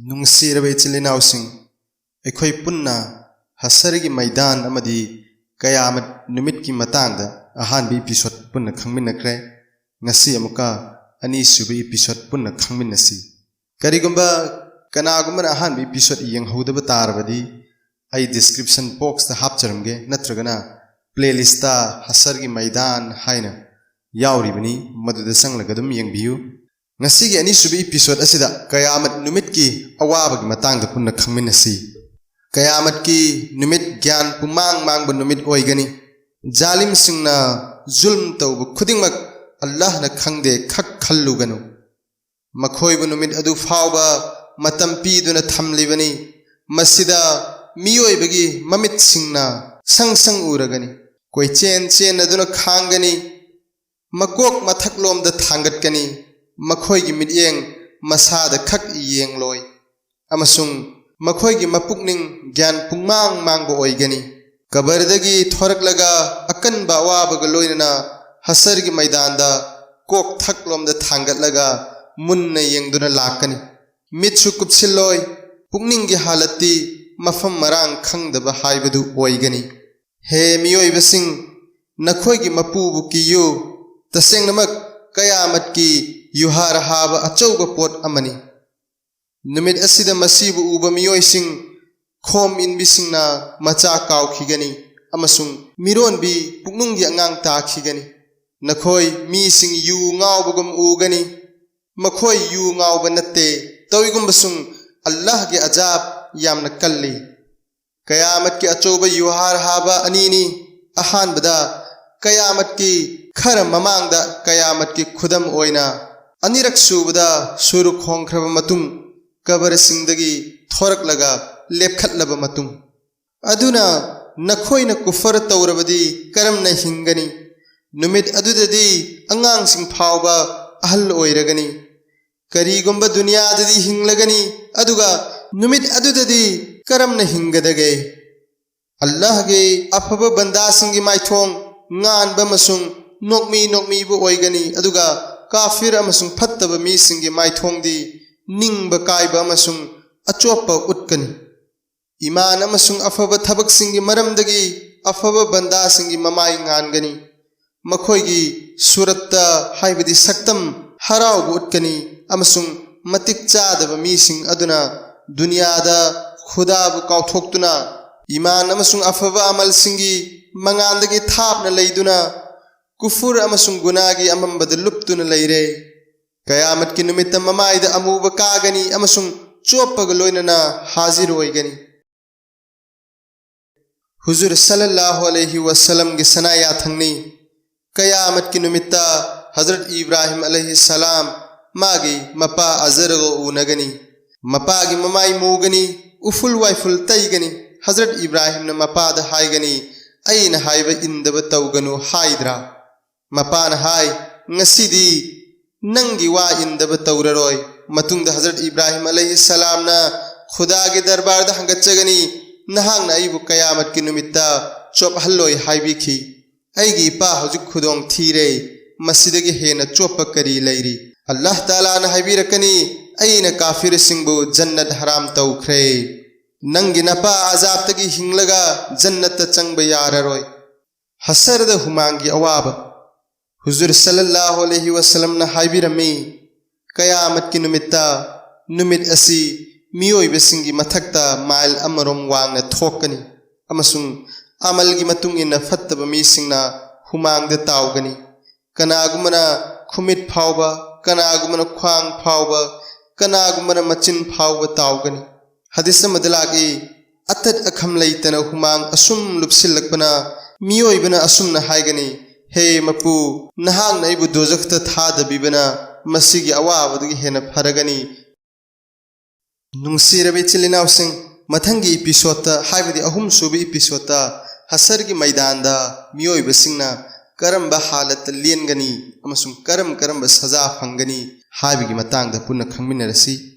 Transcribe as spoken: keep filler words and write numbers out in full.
ꯅꯨꯡꯁꯤꯔꯕ ꯏꯆꯤꯜ ꯏꯅꯥꯎꯁꯤꯡ, ꯑꯩꯈꯣꯏ ꯄꯨꯟꯅ ꯍꯁꯔꯒꯤ ꯃꯩꯗꯥꯟ ꯑꯃꯗꯤ ꯀꯌꯥꯃꯠ ꯅꯨꯃꯤꯠꯀꯤ ꯃꯇꯥꯡꯗ ꯑꯍꯥꯟꯕ ꯏꯄꯤꯁꯣꯗ ꯄꯨꯟꯅ ꯈꯪꯃꯤꯟꯅꯈ꯭ꯔꯦ꯫ ꯉꯁꯤ ꯑꯃꯨꯛꯀ ꯑꯅꯤꯁꯨꯕ ꯏꯄꯤꯁꯣꯗ ꯄꯨꯟꯅ ꯈꯪꯃꯤꯟꯅꯁꯤ꯫ ꯀꯔꯤꯒꯨꯝꯕ ꯀꯅꯥꯒꯨꯝꯕꯅ ꯑꯍꯥꯟꯕ ꯏꯄꯤꯁꯣꯗ ꯌꯦꯡꯍꯧꯗꯕ ꯇꯥꯔꯕꯗꯤ, ꯑꯩ ꯗꯤꯁꯀ꯭ꯔꯤꯞꯁꯟ ꯕꯣꯛꯁꯇ ꯍꯥꯞꯆꯔꯝꯒꯦ, ꯅꯠꯇ꯭ꯔꯒꯅ ꯄ꯭ꯂꯦꯂꯤꯁꯇ ꯍꯁꯔꯒꯤ ꯃꯩꯗꯥꯟ ꯍꯥꯏꯅ ꯌꯥꯎꯔꯤꯕꯅꯤ, ꯃꯗꯨꯗ ꯆꯪꯂꯒ ꯑꯗꯨꯝ ꯌꯦꯡꯕꯤꯌꯨ꯫ ꯉꯁꯤꯒꯤ ꯑꯅꯤꯁꯨꯕ ꯏꯄꯤꯁꯣꯗ ꯑꯁꯤꯗ ꯀꯌꯥꯃꯠ ꯅꯨꯃꯤꯠꯀꯤ ꯑꯋꯥꯕꯒꯤ ꯃꯇꯥꯡꯗ ꯄꯨꯟꯅ ꯈꯪꯃꯤꯟꯅꯁꯤ꯫ ꯀꯌꯥꯃꯠꯀꯤ ꯅꯨꯃꯤꯠ ꯒ꯭ꯌꯥꯟ ꯄꯨꯡꯃꯥꯡ ꯃꯥꯡꯕ ꯅꯨꯃꯤꯠ ꯑꯣꯏꯒꯅꯤ꯫ ꯖꯥꯂꯤꯝꯁꯤꯡꯅ ꯖꯨꯜꯝ ꯇꯧꯕ ꯈꯨꯗꯤꯡꯃꯛ ꯑꯜꯂꯥꯍꯅ ꯈꯪꯗꯦ ꯈꯛ ꯈꯜꯂꯨꯒꯅꯨ꯫ ꯃꯈꯣꯏꯕꯨ ꯅꯨꯃꯤꯠ ꯑꯗꯨ ꯐꯥꯎꯕ ꯃꯇꯝ ꯄꯤꯗꯨꯅ ꯊꯝꯂꯤꯕꯅꯤ꯫ ꯃꯁꯤꯗ ꯃꯤꯑꯣꯏꯕꯒꯤ ꯃꯃꯤꯠꯁꯤꯡꯅ ꯁꯪ ꯁꯪ ꯎꯔꯒꯅꯤ꯫ ꯀꯣꯏꯆꯦꯟ ꯆꯦꯟꯅꯗꯨꯅ ꯈꯥꯡꯒꯅꯤ꯫ ꯃꯀꯣꯛ ꯃꯊꯛꯂꯣꯝꯗ ꯊꯥꯡꯒꯠꯀꯅꯤ꯫ ꯃꯈꯣꯏꯒꯤ ꯃꯤꯠꯌꯦꯡ ꯃꯁꯥꯗ ꯈꯛ ꯌꯦꯡꯂꯣꯏ, ꯑꯃꯁꯨꯡ ꯃꯈꯣꯏꯒꯤ ꯃꯄꯨꯛꯅꯤꯡ ꯒ꯭ꯌꯥꯟ ꯄꯨꯡꯃꯥꯡ ꯃꯥꯡꯕ ꯑꯣꯏꯒꯅꯤ꯫ ꯀꯕꯔꯗꯒꯤ ꯊꯣꯔꯛꯂꯒ ꯑꯀꯟꯕ ꯑꯋꯥꯕꯒ ꯂꯣꯏꯅꯅ ꯍꯁꯔꯒꯤ ꯃꯩꯗꯥꯟꯗ ꯀꯣꯛ ꯊꯛꯂꯣꯝꯗ ꯊꯥꯡꯒꯠꯂꯒ ꯃꯨꯟꯅ ꯌꯦꯡꯗꯨꯅ ꯂꯥꯛꯀꯅꯤ꯫ ꯃꯤꯠꯁꯨ ꯀꯨꯞꯁꯤꯜꯂꯣꯏ꯫ ꯄꯨꯛꯅꯤꯡꯒꯤ ꯍꯥꯂꯠꯇꯤ ꯃꯐꯝ ꯃꯔꯥꯡ ꯈꯪꯗꯕ ꯍꯥꯏꯕꯗꯨ ꯑꯣꯏꯒꯅꯤ꯫ ꯍꯦ ꯃꯤꯑꯣꯏꯕꯁꯤꯡ, ꯅꯈꯣꯏꯒꯤ ꯃꯄꯨꯕꯨ ꯀꯤꯌꯨ꯫ ꯇꯁꯦꯡꯅꯃꯛ ꯀꯌꯥꯃꯠꯀꯤ ꯌꯨꯍꯥꯔ ꯍꯥꯕ ꯑꯆꯧꯕ ꯄꯣꯠ ꯑꯃꯅꯤ꯫ ꯅꯨꯃꯤꯠ ꯑꯁꯤꯗ ꯃꯁꯤꯕꯨ ꯎꯕ ꯃꯤꯑꯣꯏꯁꯤꯡ, ꯈꯣꯝ ꯏꯟꯕꯤꯁꯤꯡꯅ ꯃꯆꯥ ꯀꯥꯎꯈꯤꯒꯅꯤ ꯑꯃꯁꯨꯡ ꯃꯤꯔꯣꯟꯕꯤ ꯄꯨꯛꯅꯨꯡꯒꯤ ꯑꯉꯥꯡ ꯇꯥꯈꯤꯒꯅꯤ꯫ ꯅꯈꯣꯏ ꯃꯤꯁꯤꯡ ꯌꯨ ꯉꯥꯎꯕꯒꯨꯝ ꯎꯒꯅꯤ꯫ ꯃꯈꯣꯏ ꯌꯨ ꯉꯥꯎꯕ ꯅꯠꯇꯦ, ꯇꯧꯏꯒꯨꯝꯕꯁꯨꯡ ꯑꯜꯂꯥꯍꯒꯤ ꯑꯖꯥꯕ ꯌꯥꯝꯅ ꯀꯜꯂꯤ꯫ ꯀꯌꯥꯃꯠꯀꯤ ꯑꯆꯧꯕ ꯌꯨꯍꯥꯔ ꯍꯥꯕ ꯑꯅꯤꯅꯤ꯫ ꯑꯍꯥꯟꯕꯗ ꯀꯌꯥꯃꯠꯀꯤ ꯈꯔ ꯃꯃꯥꯡꯗ ꯀꯌꯥꯃꯠꯀꯤ ꯈꯨꯗꯝ ꯑꯣꯏꯅ, ꯑꯅꯤꯔꯛ ꯁꯨꯕꯗ ꯁꯨꯔꯨꯛ ꯍꯣꯡꯈ꯭ꯔꯕ ꯃꯇꯨꯡ ꯀꯕꯔꯁꯤꯡꯗꯒꯤ ꯊꯣꯔꯛꯂꯒ ꯂꯦꯞꯈꯠꯂꯕ ꯃꯇꯨꯡ꯫ ꯑꯗꯨꯅ ꯅꯈꯣꯏꯅ ꯀꯨꯐꯔ ꯇꯧꯔꯕꯗꯤ ꯀꯔꯝꯅ ꯍꯤꯡꯒꯅꯤ? ꯅꯨꯃꯤꯠ ꯑꯗꯨꯗꯗꯤ ꯑꯉꯥꯡꯁꯤꯡ ꯐꯥꯎꯕ ꯑꯍꯜ ꯑꯣꯏꯔꯒꯅꯤ꯫ ꯀꯔꯤꯒꯨꯝꯕ ꯗꯨꯅꯤꯌꯥꯗꯗꯤ ꯍꯤꯡꯂꯒꯅꯤ, ꯑꯗꯨꯒ ꯅꯨꯃꯤꯠ ꯑꯗꯨꯗꯗꯤ ꯀꯔꯝꯅ ꯍꯤꯡꯒꯗꯒꯦ? ꯑꯜꯂꯥꯍꯒꯤ ꯑꯐꯕ ꯕꯟꯗꯥꯁꯤꯡꯒꯤ ꯃꯥꯏꯊꯣꯡ ꯉꯥꯟꯕ ꯑꯃꯁꯨꯡ ꯅꯣꯛꯃꯤ ꯅꯣꯛꯃꯤꯕ ꯑꯣꯏꯒꯅꯤ, ꯑꯗꯨꯒ ꯀꯥꯐꯤꯔ ꯑꯃꯁꯨꯡ ꯐꯠꯇꯕ ꯃꯤꯁꯤꯡꯒꯤ ꯃꯥꯏꯊꯣꯡꯗꯤ ꯅꯤꯡꯕ ꯀꯥꯏꯕ ꯑꯃꯁꯨꯡ ꯑꯆꯣꯞꯄ ꯎꯠꯀꯅꯤ꯫ ꯏꯃꯥꯟ ꯑꯃꯁꯨꯡ ꯑꯐꯕ ꯊꯕꯛꯁꯤꯡꯒꯤ ꯃꯔꯝꯗꯒꯤ ꯑꯐꯕ ꯕꯟꯗꯥꯁꯤꯡꯒꯤ ꯃꯃꯥꯏ ꯉꯥꯟꯒꯅꯤ꯫ ꯃꯈꯣꯏꯒꯤ ꯁꯨꯔꯠꯇ, ꯍꯥꯏꯕꯗꯤ ꯁꯛꯇꯝ, ꯍꯔꯥꯎꯕ ꯎꯠꯀꯅꯤ, ꯑꯃꯁꯨꯡ ꯃꯇꯤꯛ ꯆꯥꯗꯕ ꯃꯤꯁꯤꯡ ꯑꯗꯨꯅ ꯗꯨꯅꯤꯌꯥꯗ ꯈꯨꯗꯥꯕꯨ ꯀꯥꯎꯊꯣꯛꯇꯨꯅ ꯏꯃꯥꯟ ꯑꯃꯁꯨꯡ ꯑꯐꯕ ꯑꯃꯜꯁꯤꯡꯒꯤ ꯃꯉꯥꯜꯗꯒꯤ ꯊꯥꯞꯅ ꯂꯩꯗꯨꯅ ꯀꯨꯐꯨꯔ ꯑꯃꯁꯨꯡ ꯒꯨꯅꯥꯒꯤ ꯑꯃꯝꯕꯗ ꯂꯨꯞꯇꯨꯅ ꯂꯩꯔꯦ꯫ ꯀꯌꯥꯃꯠꯀꯤ ꯅꯨꯃꯤꯠꯇ ꯃꯃꯥꯏꯗ ꯑꯃꯨꯕ ꯀꯥꯒꯅꯤ ꯑꯃꯁꯨꯡ ꯆꯣꯞꯄꯒ ꯂꯣꯏꯅꯅ ꯍꯥꯖꯤꯔ ꯑꯣꯏꯒꯅꯤ꯫ ꯍꯨꯖꯨꯔ ꯁꯜꯂꯜꯂꯥꯍꯨ ꯑꯂꯩꯍꯤ ꯋꯁꯜꯂꯝꯒꯤ ꯁꯅꯥ ꯌꯥꯊꯪꯅꯤ꯫ ꯀꯌꯥꯃꯠꯀꯤ ꯅꯨꯃꯤꯠꯇ ꯍꯖꯔꯠ ꯏꯕ꯭ꯔꯥꯍꯤꯝ ꯑꯂꯩꯍꯤ ꯁꯂꯥꯝ ꯃꯥꯒꯤ ꯃꯄꯥ ꯑꯖꯔꯒ ꯎꯅꯒꯅꯤ꯫ ꯃꯄꯥꯒꯤ ꯃꯃꯥꯏ ꯃꯨꯒꯅꯤ, ꯎꯐꯨꯜ ꯋꯥꯏꯐꯨꯜ ꯇꯩꯒꯅꯤ꯫ ꯍꯖꯔꯠ ꯏꯕ꯭ꯔꯥꯍꯤꯝꯅ ꯃꯄꯥꯗ ꯍꯥꯏꯒꯅꯤ, "ꯑꯩꯅ ꯍꯥꯏꯕ ꯏꯟꯗꯕ ꯇꯧꯒꯅꯨ ꯍꯥꯏꯗ꯭ꯔꯥ?" ꯃꯄꯥꯅ ꯍꯥꯏ, "ꯉꯁꯤꯗꯤ ꯅꯪꯒꯤ ꯋꯥ ꯏꯟꯗꯕ ꯇꯧꯔꯔꯣꯏ"꯫ ꯃꯇꯨꯡꯗ ꯍꯖꯔꯠ ꯏꯕ꯭ꯔꯥꯍꯤꯝ ꯑꯂꯩꯍꯤ ꯁꯂꯥꯝꯅ ꯈꯨꯗꯥꯒꯤ ꯗꯔꯕꯥꯔꯗ ꯍꯪꯒꯠꯆꯒꯅꯤ, "ꯅꯍꯥꯛꯅ ꯑꯩꯕꯨ ꯀꯌꯥꯃꯠꯀꯤ ꯅꯨꯃꯤꯠꯇ ꯆꯣꯞꯍꯜꯂꯣꯏ ꯍꯥꯏꯕꯤꯈꯤ꯫ ꯑꯩꯒꯤ ꯏꯄꯥ ꯍꯧꯖꯤꯛ ꯈꯨꯗꯣꯡ ꯊꯤꯔꯦ, ꯃꯁꯤꯗꯒꯤ ꯍꯦꯟꯅ ꯆꯣꯞꯄ ꯀꯔꯤ ꯂꯩꯔꯤ?" ꯑꯜꯂꯥꯍ ꯇꯥꯂꯥꯅ ꯍꯥꯏꯕꯤꯔꯛꯀꯅꯤ, "ꯑꯩꯅ ꯀꯥꯐꯤꯔꯁꯤꯡꯕꯨ ꯖꯟꯅꯠ ꯍꯔꯥꯝ ꯇꯧꯈ꯭ꯔꯦ꯫ ꯅꯪꯒꯤ ꯅꯄꯥ ꯑꯖꯥꯕꯇꯒꯤ ꯍꯤꯡꯂꯒ ꯖꯟꯅꯠꯇ ꯆꯪꯕ ꯌꯥꯔꯔꯣꯏ"꯫ ꯍꯁꯔꯗ ꯍꯨꯃꯥꯡꯒꯤ ꯑꯋꯥꯕ꯫ ꯍꯨꯖꯨꯔ ꯁꯜꯂꯜꯂꯥꯍꯨ ꯑꯂꯩꯍꯤ ꯋꯁꯜꯂꯝꯅ ꯍꯥꯏꯕꯤꯔꯝꯃꯤ, ꯀꯌꯥꯃꯠꯀꯤ ꯅꯨꯃꯤꯠꯇ ꯅꯨꯃꯤꯠ ꯑꯁꯤ ꯃꯤꯑꯣꯏꯕꯁꯤꯡꯒꯤ ꯃꯊꯛꯇ ꯃꯥꯏꯜ ꯑꯃꯔꯣꯝ ꯋꯥꯡꯅ ꯊꯣꯛꯀꯅꯤ ꯑꯃꯁꯨꯡ ꯑꯃꯜꯒꯤ ꯃꯇꯨꯡ ꯏꯟꯅ ꯐꯠꯇꯕ ꯃꯤꯁꯤꯡꯅ ꯍꯨꯃꯥꯡꯗ ꯇꯥꯎꯒꯅꯤ꯫ ꯀꯅꯥꯒꯨꯝꯕꯅ ꯈꯨꯃꯤꯠ ꯐꯥꯎꯕ, ꯀꯅꯥꯒꯨꯝꯕꯅ ꯈ꯭ꯋꯥꯡ ꯐꯥꯎꯕ, ꯀꯅꯥꯒꯨꯝꯕꯅ ꯃꯆꯤꯟ ꯐꯥꯎꯕ ꯇꯥꯎꯒꯅꯤ꯫ ꯍꯗꯤꯁ ꯑꯃꯗ ꯂꯥꯛꯏ, ꯑꯇꯠ ꯑꯈꯝ ꯂꯩꯇꯅ ꯍꯨꯃꯥꯡ ꯑꯁꯨꯝ ꯂꯨꯞꯁꯤꯜꯂꯛꯄꯅ ꯃꯤꯑꯣꯏꯕꯅ ꯑꯁꯨꯝꯅ ꯍꯥꯏꯒꯅꯤ, "ꯍꯦ ꯃꯄꯨ, ꯅꯍꯥꯛꯅ ꯑꯩꯕꯨ ꯗꯣꯖꯈꯇ ꯊꯥꯗꯕꯤꯕꯅ ꯃꯁꯤꯒꯤ ꯑꯋꯥꯕꯗꯒꯤ ꯍꯦꯟꯅ ꯐꯔꯒꯅꯤ"꯫ ꯅꯨꯡꯁꯤꯔꯕ ꯏꯆꯤꯜ ꯏꯅꯥꯎꯁꯤꯡ, ꯃꯊꯪꯒꯤ ꯏꯄꯤꯁꯣꯗꯇ, ꯍꯥꯏꯕꯗꯤ ꯑꯍꯨꯝꯁꯨꯕ ꯏꯄꯤꯁꯣꯗꯇ, ꯍꯁꯔꯒꯤ ꯃꯩꯗꯥꯟꯗ ꯃꯤꯑꯣꯏꯕꯁꯤꯡꯅ ꯀꯔꯝꯕ ꯍꯥꯂꯠꯇ ꯂꯦꯟꯒꯅꯤ ꯑꯃꯁꯨꯡ ꯀꯔꯝ ꯀꯔꯝꯕ ꯁꯖꯥ ꯐꯪꯒꯅꯤ ꯍꯥꯏꯕꯒꯤ ꯃꯇꯥꯡꯗ ꯄꯨꯟꯅ ꯈꯪꯃꯤꯟꯅꯔꯁꯤ꯫